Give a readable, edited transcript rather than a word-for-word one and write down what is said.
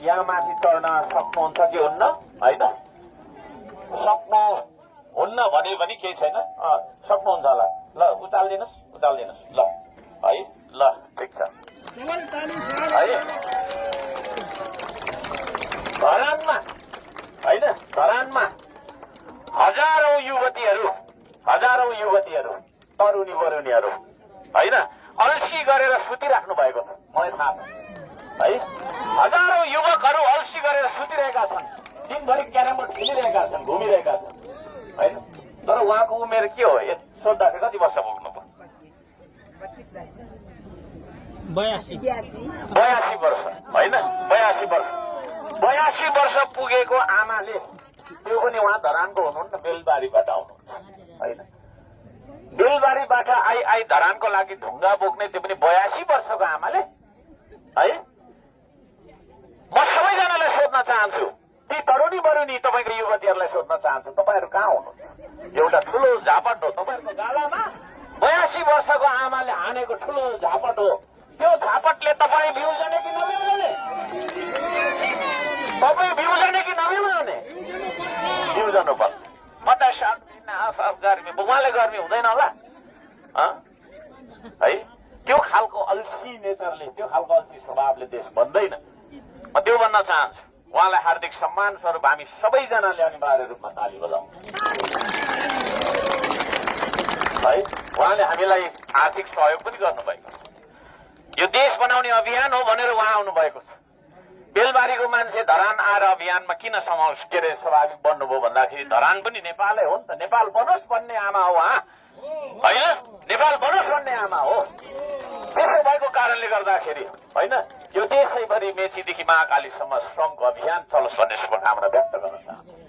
यहाँ माथि चढ्न सक्नुहुन्छ कि हुन्न होइन सक्नुहुन्न भने पनि केही छैन सक्नुहुन्छ होला ल उचालिदिनुहोस् ल है ल ठिक छ है धरानमा हजारौं युवतीहरू तरुणी बरुनीहरू होइन अल्छी गरेर सुतिराख्नु भएको छ मलाई थाहा छ है हजारौं युवकहरू अल्छी गरेर सुतिरहेका छन् दिनभरि क्यारमबोर्ड खेलिरहेका छन् घुमिरहेका छन् होइन तर उहाँको उमेर के हो सोद्धाखेरि कति वर्ष पुग्नुभयो 82 वर्ष होइन 82 वर्ष पुगेको आमाले त्यो पनि उहाँ धरानको हुनुहुन्न बेलबारीबाट आउनुहुन्छ होइन बेलबारीबाट आई धरानको लागि ढुङ्गा बोक्ने त्यो पनि 82 वर्षको आमाले है म सबैजनालाई सोध्न चाहन्छु ती तरुणी बरुनी तपाईँको युवतीहरूलाई सोध्न चाहन्छु तपाईँहरू कहाँ हुनुहुन्छ एउटा ठुलो झापट हो तपाईँहरूको गालामा 82 वर्षको आमाले हानेको ठुलो झापट हो त्यो झापटले तपाईँ भ्युजने कि नभ्युजने भ्युजनु पर्छ म त सक्दिन गर्मी उहाँले गर्मी हुँदैन होला है त्यो खालको अल्छी नेचरले त्यो खालको अल्छी स्वभावले देश बन्दैन म त्यो भन्न चाहन्छु उहाँलाई हार्दिक सम्मान स्वरूप हामी सबैजनाले अनिवार्य रूपमा ताली बजाउँ है उहाँले हामीलाई आर्थिक सहयोग पनि गर्नुभएको छ यो देश बनाउने अभियान हो भनेर उहाँ आउनुभएको छ बेलबारीको मान्छे धरान आएर अभियानमा किन स्वाभाविक बन्नुभयो भन्दाखेरि धरान पनि नेपालै हो नि त नेपाल बनोस् भन्ने आमा हो उहाँ होइन नेपाल बनोस् भन्ने आमा हो त्यसो भएको कारणले गर्दाखेरि होइन यो देशैभरि मेचीदेखि महाकालीसम्म श्रमको अभियान चलोस् भन्ने शुभकामना व्यक्त गर्न चाहन्छु।